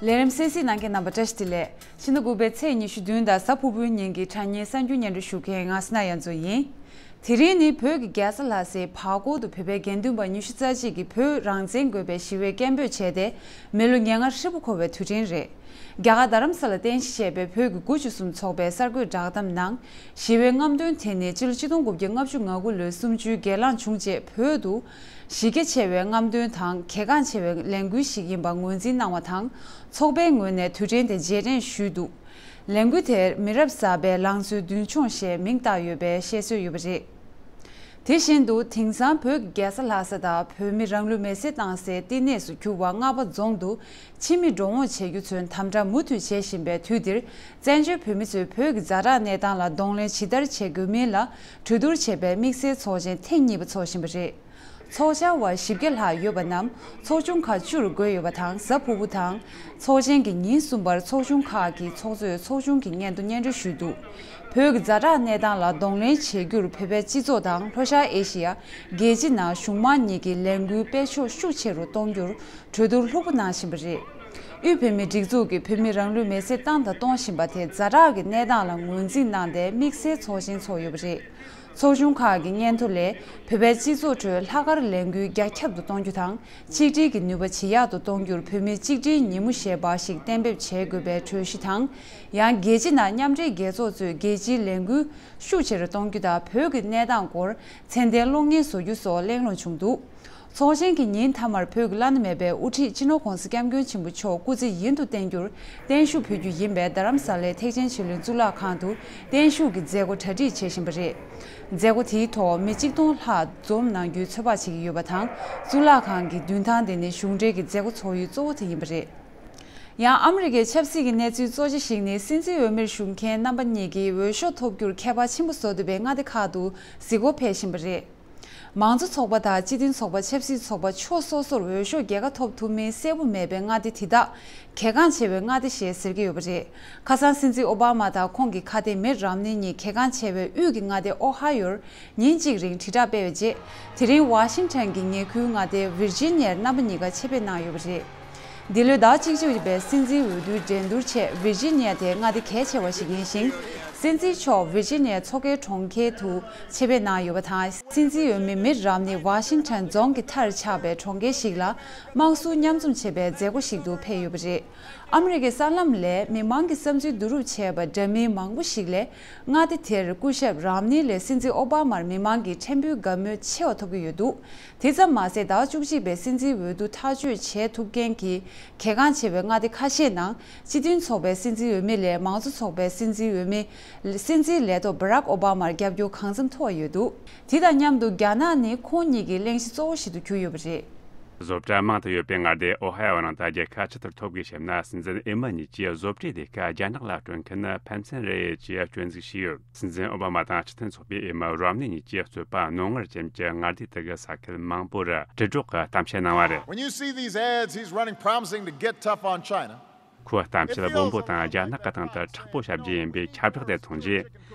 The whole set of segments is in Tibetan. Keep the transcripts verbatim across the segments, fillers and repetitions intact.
ལས་རིམ་གསན་གཟིགས་གནང་མཁན་རྣམ་པ་བཀྲ་ཤིས་བདེ་ལེགས། ཕྱི་ཟླ་དགུ་པའི་ཚེས་ཉི་ཤུ་བདུན་དང་གཟའ་ཕུར་བུའི་ཉིན་གྱི་དྲ་བརྙན་གསར་འགྱུར་སྙན་སྒྲོན་ཞུ་མཁན་ང་སི་ན་ཡ་མཚོ་ཡིན། དེ་རིང་ནི་བོད་ཀྱི་རྒྱལ་ས་ལྷ་སའི་བར་སྐོར་དུ་བོད་པའི་དགེ་འདུན་པ་ཉི་ཤུ་རྩ་གཅིག་གིས་བོད་རང་བཙན་དགོས་པའི་ཞི་བའི་སྐད་འབོད་བྱས་ཏེ། མི་ལོ་ཉེར་ལྔ་ཧྲིལ་པོ་འཁོར་བའི་དུས་དྲན་རེད། རྒྱ་གར་རྡ་རམ་ས་ལ་རྟེན་གཞི་བྱས་པའི་བོད་ཀྱི་དགུ་བཅུ་གསུམ་ཚོགས་པའི་གསར་འགོད་བསྒྲགས་གཏམ་ནང་། ཞི་བའི་རྔམ་སྟོན་དེ་ནི་ཕྱི་ལོ་ཆིག་སྟོང་དགུ་བརྒྱ་ལྔ་བཅུ་ང་དགུ་ལོའི་གསུམ་བཅུའི་སྒེར་ལངས་བྱུང་རྗེས་བོད་དུ། གཞི་རྒྱ་ཆེ་བའི་རྔམ་སྟོན་དང་གལ་འགངས་ཆེ་བའི་ལས་འགུལ་ཞིག་ཡིན་པ་ངོས་འཛིན་གནང་བ་དང་། ཚོགས་པའི་ངོས་ནས་དུས་དྲན་དེ་རྗེས་དྲན་ཞུས་འདུག་ལས་འགུལ་དེར་མི་རབས་གསར་པའི་ལང་ཚོའི་མདུན་མཆོང་ཞེས་མིང་བཏགས་ཡོད་པའི་བཤད་སྲོལ་ཡོད་པ་རེད། དེ་བཞིན་དུ་དེང་སང་བོད་ཀྱི་རྒྱལ་ས་ལྷ་ས་དང་བོད་མི་རང་ལུས་མེར་སྲེག་བཏང་སའི་བསྟི་གནས་སུ་གྱུར་པ་རྔ་པ་རྫོང་དུ་ཕྱི་མི་འགྲོ་འོང་བྱེད་རྒྱུ་ཚོས་དམ་དྲག་མུ་མཐུད་བྱེད་བཞིན་པའི་དུས་འདིར། བཙན་བྱོལ་བོད་མི་ཚོས་བོད་ཀྱི་ཛ་དྲག་གནས་སྟངས་ལ་གདོང་ལེན་ཇི་ལྟར་བྱེད་དགོས་མིན་ལ་གྲོས་བསྡུར་བྱེད་པའི་དམིགས་བསལ་ཚོགས་ཆེན་ཐེངས་གཉིས་པ་འཚོགས་བཞིན་པ་རེད། ཚོགས་བཅར་བ་བཞི་བརྒྱ་ལྷག་ཡོད་པ་རྣམས་ཚོགས་ཆུང་ཁག་བཅུ་རུ་བགོས་ཡོད་པ་དང་། གཟའ་ཕུར་བུ་དང་ཚོགས་ཆེན་གྱི་ཉིན་གསུམ་པར་ཚོགས་ཆུང་ཁག་གི་ཚོགས་གཙོས་ཚོགས་ཆུང་གི་སྙན་ཐོ་སྙན་སྒྲོན་ཞུས་འདུག་བོད་ཀྱི་ཛ་དྲག་གནས་སྟངས་ལ་གདོང་ལེན་བྱེད་རྒྱུར་བོད་པའི་སྤྱི་ཚོགས་དང་ལྷོ་ཤར་ཨེ་ཤི་ཡ་རྒྱལ་སྤྱི་ནང་གཞུང་མང་གཉིས་ཀྱི་ལས་འགུལ་སྤེལ་ཕྱོགས་ཤུགས་ཆེ་རུ་གཏོང་རྒྱུར་གྲོས་བསྡུར་ལྷུག་པོ་གནང་བཞིན་པ་རེད། དབུས་བོད་མིའི་སྒྲིག་འཛུགས་ཀྱིས་བོད་མི་རང་ལུས་མེར་སྲེག་བཏང་དང་གཏོང་བཞིན་པ་དེ་ཛ་དྲག་གི་གནས་སྟངས་ལ་ངོས་འཛིན་གནང་སྟེ་དམིགས་བསལ་ཚོགས་ཆེན་འཚོགས་ཡོད་པ་རེད། ཚོགས་ཆུང་ཁག་གི་སྙན་ཐོ་ལས། བོད་པའི་སྤྱི་ཚོགས་ཁྲོད་ལྷག་དཀར་ལས་འགུལ་རྒྱ་ཁྱབ་ཏུ་གཏོང་རྒྱུ་དང་། ཆིག་སྒྲིལ་གྱི་ནུས་པ་ཇེ་ཡག་ཏུ་གཏོང་རྒྱུར་བོད་མིའི་ཆིག་སྒྲིལ་ཉིན་མོ་ཞེས་པ་ཞིག་གཏན་འབེབས་བྱེད་དགོས་པའི་གྲོས་གཞི་དང་། ཡང་རྒྱལ་སྤྱི་ནང་མཉམ་འབྲེལ་རྒྱལ་ཚོགས་གཙོས་རྒྱལ་སྤྱིའི་ལས་འགུལ་ཤུགས་ཆེ་རུ་གཏོང་རྒྱུ་དང་། བོད་ཀྱི་གནས་སྟངས་སྐོར་ཚད་ལྡན་གློག་བརྙན་བཟོ་རྒྱུ་སོགས་གླེང་སློང་བྱུང་འདུག་ཚོགས་ཆེན་གྱི་ཉིན་མཐའ་མར་བོད་ཀྱི་བླ་ན་མེད་པའི་དབུ་ཁྲིད་སྤྱི་ནོར་༧གོང་ས་༧སྐྱབས་མགོན་ཆེན་པོ་མཆོག་སྐུ་ཚེ་ཡུན་དུ་བརྟན་རྒྱུར་བརྟན་བཞུགས་ཕུལ་རྒྱུ་ཡིན་པས། རྡ་རམ་ས་ལའི་ཐེག་ཆེན་ཆོས་གླིང་གཙུག་ལག་ཁང་དུ་བརྟན་བཞུགས་ཀྱི་མཛད་སྒོ་གྲ་སྒྲིག་བྱེད་བཞིན་པ་རེད། མཛད་སྒོ་དེའི་ཐོག་མི་གཅིག་སྟོང་ལྷག་འཛོམས་གནང་རྒྱུའི་ཚོད་དཔག་བྱེད་ཀྱི་ཡོད་པ་དང་། གཙུག་ལག་ཁང་གི་མདུན་ཐང་དེ་ནི་གཞུང་འབྲེལ་གྱི་མཛད་སྒོ་ཚོགས་ཡུལ་གཙོ་བོ་དེ་ཡིན་པ་རེད། ཡང་ཨ་མི་རི་ཀའི་ཆབ་སྲིད་ཀྱི་གནས་ཚུལ་གཙོ་ཆེ་ཞིག་ནི། སྲིད་འཛིན་འོས་མིར་ཞུགས་མཁན་རྣམ་པ་གཉིས་ཀྱིས་འོས་ཤོག་ཐོབ་རྒྱུར་ཁྱད་པར་ཆེན་པོ་བཟོ་ཐུབ་པའི་མངའ་སྡེ་ཁག་ཏུ་གཟིགས་སྐོར་ཕེབས་བཞིན་པ་རེད། མང་གཙོ་ཚོགས་པ་དང་སྤྱི་མཐུན་ཚོགས་པ། ཆབ་སྲིད་ཚོགས་པ་ཕྱོགས་སོ་སོར་འོས་ཤོག་རྒྱལ་ཁ་ཐོབ་ཐུབ་མིན་གསལ་པོ་མེད་པའི་མངའ་སྡེ་དེ་དག་གལ་འགངས་ཆེ་བའི་མངའ་སྡེ་ཞེས་ཟེར་གྱི་ཡོད་པ་རེད། ཁ་སང་སྲིད་འཛིན་ཨོ་བྷ་མ་དང་ཁོང་གི་ཁ་གཏད་མིད་རམ་ནི་གཉིས་གལ་འགངས་ཆེ་བའི་དབུས་ཀྱི་མངའ་སྡེ་ཨོ་ཧ་ཡོར་ཉིན་གཅིག་རིང་དྲིལ་བསྒྲགས་སྤེལ་བའི་རྗེས། དེ་རིང་ཝ་ཤིང་ཊོན་གྱི་ཉེ་ཁུལ་མངའ་སྡེ་ཝིར་ཇི་ནི་ཡར་རྣམ་པ་གཉིས་ཀ་ཆེད་ཕེབས་གནང་ཡོད་པ་རེད། འདི་ལོའི་ཟླ་གཅིག་གཅིག་པའི་སྲིད་འཛིན་འོས་བསྡུའི་འགྲན་བསྡུར་ཆེད་ཝིར་ཇི་ནི་ཡ་དེ་མངའ་སྡེ་གལ་ཆེ་བ་ཞིག་ཡིན་ཞིང་། སྲིད་འཛིན་མཆོག་ཝིར་ཇི་ནི་ཡའི་མཚོ་ཁའི་གྲོང་ཁྱེར་དུ་ཆེད་ཕེབས་གནང་ཡོད་པ་དང་། སྲིད་འཛིན་འོས་མི་མིད་རམ་ནི་ཝ་ཤིང་ཊོན་རྫོང་གི་མཐར་ཆགས་པའི་གྲོང་ཁྱེར་ཞིག་ལ་དམངས་སྲོལ་མཉམ་འཛོམས་བྱེད་པའི་མཛད་སྒོ་ཞིག་ཏུ་ཕེབས་ཡོད་པ་རེད། ཨ་མི་རི་ཀའི་གསར་ལམ་ལས་མི་མང་གི་བསམ་ཚུལ་བསྡུ་རུབ་བྱས་པ་འདྲ་མིན་མང་པོ་ཞིག་ལས། མངའ་སྡེ་དེར་སྐུ་ཞབས་རམ་ནི་ལས་སྲིད་འཛིན་ཨོ་བྷ་མར་མི་མང་གིས་ཕྲན་བུའི་དགའ་མོས་ཆེ་བ་ཐོབ་ཀྱི་ཡོད་འདུག་དེ་ཙམ་མ་ཟད། ཟླ་བཅུ་གཅིག་པའི་སྲིད་འཛིན་འོས་བསྡུ་ཐག་གཅོད་བྱེད་ཐུབ་མཁན་གྱི་གལ་འགངས་ཆེ་བའི་མངའ་སྡེ་ཁ་ཤས་ནང་སྤྱི་མཐུན་ཚོགས་པའི་སྲིད་འཛིན་འོས་མི་ལས་མང་གཙོ་ཚོགས་པའི་སྲིད་འཛིན་འོས་མི། སྲིད་འཛིན་ལས་ཐོག་བྷ་རག་ཨོ་བྷ་མར་རྒྱབ་སྐྱོར་གང་འཚམ་ཐོབ་ཡོད་འདུག་དེ་དང་མཉམ་དུ་རྒྱ་ནག་ནི་ཁོང་ཉིད་ཀྱི་གླེང་གཞི་གཙོ་བོ་ཞིག་ཏུ་གྱུར་ཡོད་པ་རེད། བཟོ་གྲྭ་མང་དུ་ཡོད་པའི་མངའ་སྡེ་ཨོ་ཧ་ཡོ་ནང་དུ་རྒྱལ་ཁ་ཇི་ལྟར་ཐོབ་དགོས་ཞེ་ན། སྲིད་འཛིན་འོས་མི་གཉིས་ཀྱིས་བཟོ་གྲྭའི་ལས་ཀ་རྒྱ་ནག་ལ་སྤྲོད་མཁན་ནི་ཕན་ཚུན་རེད་ཅེས་སྐྱོན་འཛུགས་བྱས་ཡོད། སྲིད་འཛིན་ཨོ་བྷ་མ་དང་སྤྱི་མཐུན་ཚོགས་པའི་འོས་མི་རོམ་ནི་གཉིས་ཀྱིས་རྩོད་པ་རྣོ་ངར་ཅན་གྱི་མངའ་སྡེ་དག་གི་ས་ཁུལ་མང་པོར་དྲིལ་སྒྲོག་གི་གཏམ་བཤད་གནང་བ་རེད། When you see these ads, he's running promising to get tough on China. ཁོའི་གཏམ་བཤད་སྦོམ་པོ་དང་རྒྱ་ནག་གི་སྟེང་དུ་མཁྲེགས་པོ་བྱ་རྒྱུ་ཡིན་པའི་ཁྱབ་བསྒྲགས་དེ་མཐོང་རྗེས།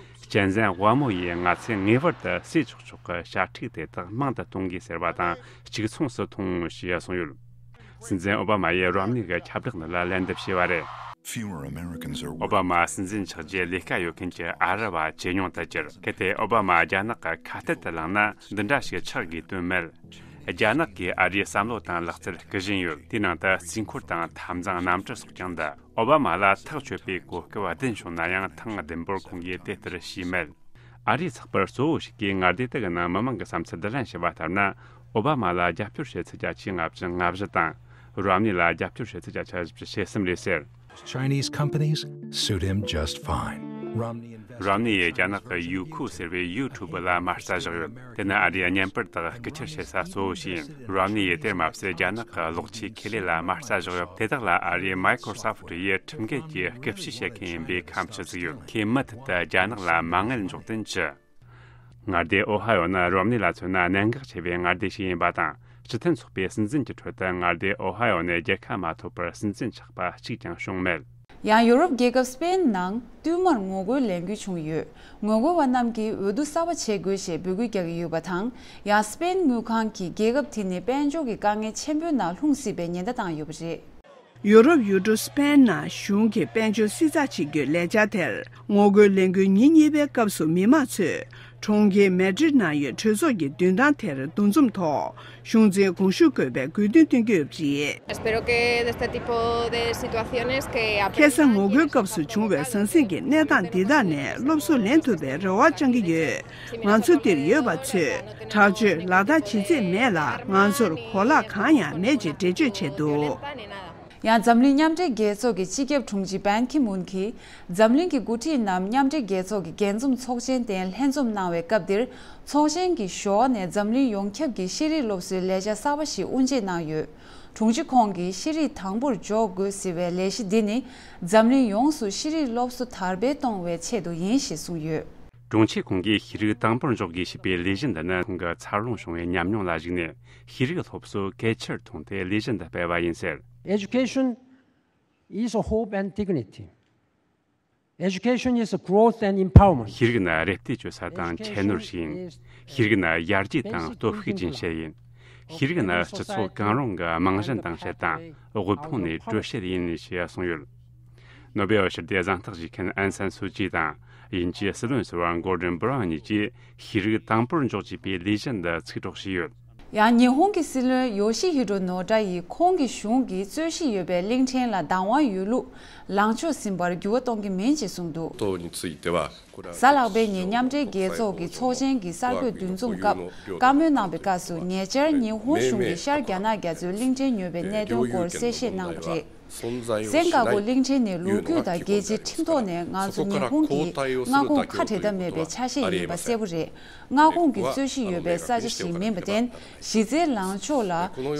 གཅན་གཟན་དབང་མོ་ཡིས་ང་ཚོས་ངེས་པར་དུ་སེལ་ཆོག་ཆོག་གི་བྱ་ཕྲུག་དེ་དག་མང་དུ་གཏོང་དགོས་ཟེར་བ་དང་གཅིག་མཚུངས་སུ་མཐོང་ཞེས་གསུངས་ཡོད། སྲིད་འཛིན་ཨོ་བྷ་མ་ཡིས་རོམ་ནི་གི་ཁྱབ་བསྒྲགས་འདི་ལ་ལན་འདེབས་བྱས་པ་རེད། Fewer Americans are ཨོ་བྷ་མ་སྲིད་འཛིན་ཆགས་རྗེས་ལས་ཀ་ཡོད་མཁན་གྱི་ཨ་རི་བ་ཇེ་ཉུང་དུ་གྱུར། གལ་ཏེ་ཨོ་བྷ་མ་རྒྱ་ནག་གི་ཁ་གཏད་དུ་ལངས་ན་འདི་འདྲ་ཞིག་ཆགས་དགོས་དོན་མེད། རྒྱ་ནག་གིས་ཨ་རིའི་བསམ་བློ་དང་ལག་རྩལ་སྐུ་བཞེངས་ཡོད། དེའི་ནང་དུ་རྩིས་འཁོར་དང་འཐབ་འཛིང་གནམ་གྲུ་སོགས་ཀྱང་འདུ། ཨོ་བྷ་མ་ལ་ཐག་ཆོད་པའི་གོ་སྐབས་བདུན་བྱུང་ན་ཡང་ཐེངས་བདུན་པོར་ཁོང་གིས་དེ་ལྟར་བྱས་མེད། ཨ་རིའི་ཚགས་པར་གཙོ་བོ་ཞིག་གིས་མངའ་སྡེ་དེ་གི་ནང་མི་མང་གི་བསམ་ཚུལ་བསྡུ་ལེན་བྱས་པ་ལྟར་ན། ཨོ་བྷ་མ་ལ་རྒྱབ་སྐྱོར་བྱེད་ཚུལ་བརྒྱ་ཆའི་ལྔ་བཅུ་ང་བཞི་དང་། རོམ་ནི་ལ་རྒྱབ་སྐྱོར་བྱེད་ཚུལ་བརྒྱ་ཆ་བཞི་བཅུ་ཞེ་གསུམ་རེད་ཟེར། Chinese companies suit him just fine. Romney invested རོམ་ནི་ཡིས་རྒྱ་ནག་གི་ཡུ་ཁུ་ཟེར་བའི་ཡུ་ཊུབ་ལ་མ་རྩ་བཞག་ཡོད། དེ་ནི་ཨ་རིའི་བརྙན་པར་དག་རྐུ་འཁྱེར་བྱེད་ས་གཙོ་བོ་ཞིག་ཡིན། རོམ་ནི་ཡིས་དེར་མ་ཟད་རྒྱ་ནག་གི་གློག་ཆས་ཁེ་ལས་ལ་མ་རྩ་བཞག་ཡོད། དེ་དག་ལ་ཨ་རིའི་Microsoft ཡིས་ཁྲིམས་འགལ་གྱིས་རྐུ་བཤུས་བྱེད་མཁན་ཡིན་པའི་ཁ་མཆུ་བཙུགས་ཡོད། ཁོས་མུ་མཐུད་དུ་རྒྱ་ནག་ལ་མ་དངུལ་འཇོག་དོན་ཅི། མངའ་སྡེ་ཨོ་ཧ་ཡོ་ནི་རོམ་ནི་ལ་མཚོན་ན་གནད་འགག་ཆེ་བའི་མངའ་སྡེ་ཞིག་ཡིན་པ་དང་། སྤྱི་མཐུན་ཚོགས་པའི་སྲིད་འཛིན་གྱི་ཁྲོད་དུ་མངའ་སྡེ་ཨོ་ཧ་ཡོ་ནས་རྒྱལ་ཁ་མ་ཐོབ་པར་སྲིད་འཛིན་ཆགས་པ་གཅིག་ཀྱང་བྱུང་མེད། ཡང་ཡོ་རོབ་རྒྱལ་ཁབ་སྤེན་ནང་བསྟུད་མར་ངོ་རྒོལ་ལས་འགུལ་བྱུང་ཡོད། ངོ་རྒོལ་བ་རྣམས་ཀྱིས་འོས་བསྡུ་གསར་པ་བྱེད་དགོས་ཞེས་འབོད་སྐུལ་རྒྱག་གི་ཡོད་པ་དང་། ཡང་སྤེན་དངུལ་ཁང་གིས་རྒྱལ་ཁབ་དེ་ནི་དཔལ་འབྱོར་གྱི་དཀའ་ངལ་ཆེན་པོའི་ནང་ལྷུང་སྲིད་པའི་ཉེན་བརྡ་བཏང་ཡོད་པ་རེད། ཡུ་རོབ་ཡུལ་གྲུ་སི་པེན་ནང་གཞུང་གིས་དཔལ་འབྱོར་བསྲི་ཚགས་བྱེད་རྒྱུའི་ལས་འཆར་དེར་ངོ་རྒོལ་ལས་འགུལ་ཉིན་གཉིས་པའི་སྐབས་སུ་མི་མང་ཚོས་གྲོང་ཁྱེར་མེ་ཌྲིད་ནང་ཡོད་གྲོས་ཚོགས་ཀྱི་མདུན་ཐང་དེར་འདུ་འཛོམས་ཐོག་གཞུང་འཛིན་དགོངས་ཞུ་དགོས་པའི་དགོས་འདུན་བཏོན་གྱི་ཡོད་པ་རེད། Espero que de este tipo de situaciones que ཁ་སང་ངོ་རྒོལ་སྐབས་སུ་བྱུང་བའི་ཟང་ཟིང་གི་གནས་སྟངས་འདི་དག་ནས་སློབ་གསོ་ལེན་ཐུབ་པའི་རེ་བ་བཅང་གི་ཡོད། ང་ཚོ་འདིར་ཡོད་པ་ཚོས་དྲག་སྤྱོད་ལག་བསྟར་བྱེད་རྩིས་མེད་ལ། ང་ཚོར་གོ་ལག་གང་ཡང་མེད་ཅེས་འགྲེལ་བརྗོད་བྱས་འདུག་ཡང་འཛམ་གླིང་མཉམ་འབྲེལ་རྒྱལ་ཚོགས་ཀྱི་སྤྱི་ཁྱབ་དྲུང་ཆེ་པན་ཁི་མུན་གྱིས། འཛམ་གླིང་གི་འགོ་ཁྲིད་རྣམས་མཉམ་འབྲེལ་རྒྱལ་ཚོགས་ཀྱི་རྒྱས་འཛོམས་ཚོགས་ཆེན་སྟེང་ལྷན་འཛོམས་གནང་བའི་སྐབས་འདིར། ཚོགས་ཆེན་གྱི་ཞོར་ནས་འཛམ་གླིང་ཡོངས་ཁྱབ་ཀྱི་ཤེས་རིག་སློབ་གསོའི་ལས་འཆར་གསར་པ་ཞིག་དབུ་འབྱེད་གནང་ཡོད། དྲུང་ཆེ་ཁོང་གིས་ཤེས་རིག་དང་པོར་འཇོག་དགོས་ཟེར་བའི་ལས་གཞི་འདི་ནི། འཛམ་གླིང་ཡོངས་སུ་ཤེས་རིག་སློབ་གསོ་དར་སྤེལ་གཏོང་བའི་ཆེད་དུ་ཡིན་ཞེས་གསུངས་ཡོད། དྲུང་ཆེ་ཁོང་གིས་ཤེས་རིག་དང་པོར་འཇོག་དགོས་ཞེས་པའི་ལས་གཞི་འདི་ནི་ཁོང་གི་འཚར་ལོངས་བྱུང་བའི་ཉམས་མྱོང་ལ་གཞིགས་ནས། ཤེས་རིག་སློབ་གསོ་གལ་ཆེར་མཐོང་སྟེ་ལས་གཞི་འདི་སྤེལ་བ་ཡིན་ཟེར། Education is a hope and dignity. Education is a growth and empowerment. ཤེས་རིག་ནི་རེ་ལྟོས་བཅོལ་ས་དང་ཁྱད་ནོར་ཞིག་ཡིན། ཤེས་རིག་ནི་ཡར་རྒྱས་དང་སྟོབས་ཤུགས་རྒྱུན་ཤེས་ཡིན། ཤེས་རིག་ནི་སྤྱི་ཚོགས་གང་རུང་གི་རྨང་གཞི་འདིང་བྱེད་དང་དབུལ་ཕོངས་ནས་སྒྲོལ་བྱེད་ཡིན་ཞེས་གསུངས་ཡོད། ནོ་བེལ་ཞི་བདེའི་གཟེངས་རྟགས་བཞེས་མཁན་ཨན་སན་སུ་ཅི་དང་དབྱིན་ཇིའི་སྲིད་བློན་ཟུར་པ་གོར་ཌོན་བྷི་རའུན་གཉིས་ཀྱིས་ཤེས་རིག་དང་པོར་འཇོག་ཅེས་པའི་ལས་གཞི་འདི་ཚིག་གྲོགས་བྱས་ཡོད། ཡང་ཉི་ཧོང་གི་སྲིད་བློན་ཡོ་ཤི་ཧི་རོ་ནོ་ཌ་ཡིས་ཁོང་གི་གཞུང་གིས་རྩོད་གཞི་ཡོད་པའི་གླིང་ཕྲན་ལ་བདག་དབང་ཡོད་ལུགས་ལངས་ཕྱོགས་ཟིན་པར་འགྱུར་བ་གཏོང་གི་མིན་ཞེས་གསུངས་འདུག། ことについては、これは གཟའ་ལྷག་པའི་ཉིན་མཉམ་འབྲེལ་རྒྱལ་ཚོགས་ཀྱི་ཚོགས་ཆེན་གྱི་གསར་འགོད་འདུ་འཛོམས་སྐབས་བཀའ་མོལ་གནང་བའི་སྐབས་སུ། ཉེ་ཆར་ཉི་ཧོང་གཞུང་གིས་ཤར་རྒྱ་ནག་རྒྱ་མཚོའི་གླིང་ཕྲན་ཉོས་པའི་གནད་དོན་སྐོར་གསལ་བཤད་གནང་བ་རེད། སན་ཀ་གོ་གླིང་ཕྲན་ནི་ལོ་རྒྱུས་དང་རྒྱལ་སྤྱིའི་ཁྲིམས་ཐོག་ནས་ང་ཚོ་ཉི་ཧོང་གི་མངའ་ཁོངས་ཁ་བྲལ་ཐབས་མེད་པའི་ཆ་ཤས་ཡིན་པ་གསལ་པོ་རེད། མངའ་ཁོངས་ཀྱི་རྩོད་གཞི་ཡོད་པའི་ས་ཆ་ཞིག་མིན་པར་བརྟེན། གཞི་རྩའི་ལངས་ཕྱོགས་ལ་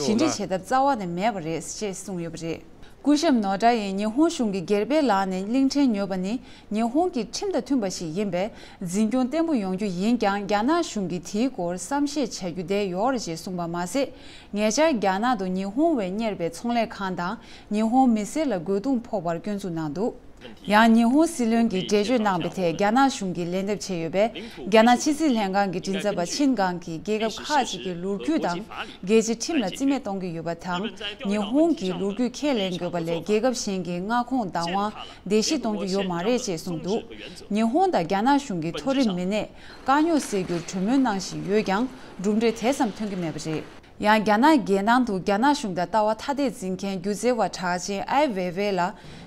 ཞི་འགྲིག་བྱེད་ཐབས་རྩ་བ་ནས་མེད་པ་རེད་ཅེས་གསུངས་ཡོད་པ་རེད། སྐུ་ཞབས་ནོ་ཏྲ་ཡིས་ཉི་ཧོང་གཞུང་གི་སྒེར་པའི་ལག་ནས་གླིང་ཕྲན་ཉོས་པ་ནི་ཉི་ཧོང་གི་ཁྲིམས་དང་མཐུན་པ་ཞིག་ཡིན་པས་འཛིན་སྐྱོང་བརྟན་པོ་ཡོང་རྒྱུ་ཡིན་ཀྱང་། རྒྱ་ནག་གཞུང་གིས་དེའི་སྐོར་བསམ་ཤེས་བྱ་རྒྱུ་དེ་ཡོད་རེད་ཅེས་གསུངས་པ་མ་ཟད། ཉེ་ཆར་རྒྱ་ནག་ཏུ་ཉི་ཧོང་བས་གཉེར་བའི་ཚོང་ལས་ཁང་དང་ཉི་ཧོང་མི་སེར་ལ་རྒོལ་རྡུང་ཕོག་པར་སྐྱོན་འཛུགས་གནང་འདུག། ཡང་ཉི་ཧོང་སྲིད་བློན་གྱིས་འགྲེལ་བརྗོད་གནང་བའི་ཐད། རྒྱ་ནག་གཞུང་གིས་ལན་འདེབས་བྱས་ཡོད་པས། རྒྱ་ནག་ཕྱི་སྲིད་ལྷན་ཁང་གི་མགྲིན་ཚབ་པ་ཆིན་ཀང་གིས་རྒྱལ་ཁབ་ཁག་ཅིག་གི་ལོ་རྒྱུས་དང་རྒྱལ་སྤྱིའི་ཁྲིམས་ལ་རྩིས་མེད་གཏོང་གི་ཡོད་པ་དང་། ཉི་ཧོང་གི་ལོ་རྒྱུས་ཁས་ལེན་དགོས་པ་ལས། རྒྱལ་ཁབ་གཞན་གྱི་མངའ་ཁོངས་བདག་དབང་བརྡལ་བཤིག་གཏོང་རྒྱུ་ཡོད་མ་རེད་ཅེས་གསུངས་འདུག། ཉི་ཧོང་དང་རྒྱ་ནག་གཞུང་གིས་མཐོ་རིམ་མི་སྣས་དཀའ་རྙོག་སེལ་རྒྱུར་གྲོས་མོལ་གནང་བཞིན་ཡོད་ཀྱང་། གྲུབ་འབྲས་དེ་ཙམ་ཐོན་གྱི་མེད་པ་རེད། ཡང་རྒྱ་ནག་རྒྱལ་ནང་དུ་རྒྱ་ནག་གཞུང་དང་ལྟ་བ་ཐ་དད་འཛིན་མཁན་སྒྱུ་རྩལ་བ་གྲགས་ཅན་ཨའི་ཝེ་ཝེ་ལ་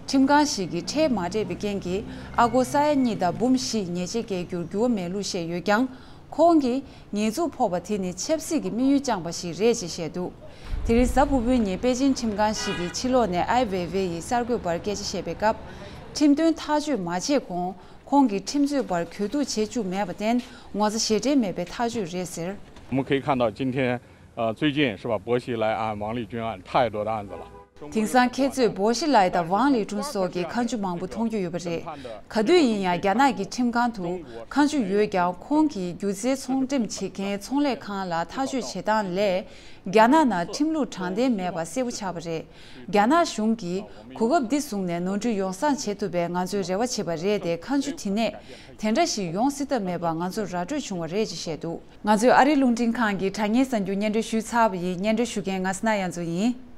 ཁྲིམས་ཁང་ཞིག་གིས་ཁྲལ་མ་སྤྲད་པའི་རྐྱེན་གྱིས་ཨ་སྒོར་ས་ཡ་གཉིས་དང་འབུམ་བཞི་ཉེས་ཆད་བཀལ་རྒྱུར་འགྱུར་བ་མེད་ལུགས་བཤད་ཡོད་ཀྱང་། ཁོང་གིས་ཉེས་འཛུགས་ཕོག་པ་དེ་ནི་ཆབ་སྲིད་ཀྱི་དམིགས་ཡུལ་བཅངས་པ་ཞིག་རེད་ཅེས་བཤད་འདུག། དེ་རིང་གཟའ་ཕུར་བུའི་ཉིན་པེ་ཅིན་ཁྲིམས་ཁང་ཞིག་གིས་ཕྱི་ལོགས་ནས་ཨའི་ཝེ་ཝེ་ཡི་གསར་འགོད་པར་སྐད་ཆ་བཤད་པའི་སྐབས། ཁྲིམས་དོན་ཐག་གཅོད་མ་བྱས་གོང་ཁོང་གིས་ཁྲིམས་རྩོད་པར་གྱོད་གཏུག་བྱེད་བཅུག་མེད་པར་བརྟེན། ངོ་ཚ་ཞེ་དྲག་མེད་པའི་ཐག་གཅོད་རེད་ཟེར། 我们可以看到今天，呃，最近是吧，薄熙来案、王立军案太多的案子了。 དེང་སང་ཁྱེད་ཚོས་བོ་ཤི་ལའི་དང་ཝང་ལི་ཀྲུང་སོགས་ཀྱི་ཁ་མཆུ་མང་པོ་མཐོང་རྒྱུ་ཡོད་པ་རེད། ག་དུས་ཡིན་ཡང་རྒྱ་ནག་གི་ཁྲིམས་ཁང་དུ་ཁ་མཆུ་ཡོད་ཀྱང་། ཁོང་གིས་སྒྱུ་རྩལ་ཚོང་འགྲེམས་བྱེད་མཁན་ཚོང་ལས་ཁང་ལ་ཐག་གཅོད་བྱེད་སྟངས་ལས། རྒྱ་ནག་ནང་ཁྲིམས་ལུགས་དྲང་བདེན་མེད་པ་གསལ་པོ་ཆགས་པ་རེད། རྒྱ་ནག་གཞུང་གིས་གོ་སྐབས་འདི་བཟུང་ནས་ནོར་འཁྲུལ་ཡོ་བསྲང་བྱེད་ཐུབ་པའི་ང་ཚོས་རེ་བ་བྱེད་པ་རེད་དེ། ཁ་མཆུ་དེ་ནས་དེ་འདྲ་ཞིག་ཡོང་སྲིད་ཐབས་མེད་པ་ང་ཚོར་ར་སྤྲོད་བྱུང་བ་རེད་ཅེས་བཤད་འདུག། ང་ཚོས་ཨ་རིའི་རླུང་འཕྲིན་ཁང་གི་དྲ་བརྙན་གསར་འགྱུར་སྙན་སྒྲོན་ཞུས་ཚར་བ་ཡིན། སྙན་སྒྲོན་ཞུ་མཁན་ང་སི་ན་ཡ་མཚོ་ཡིན།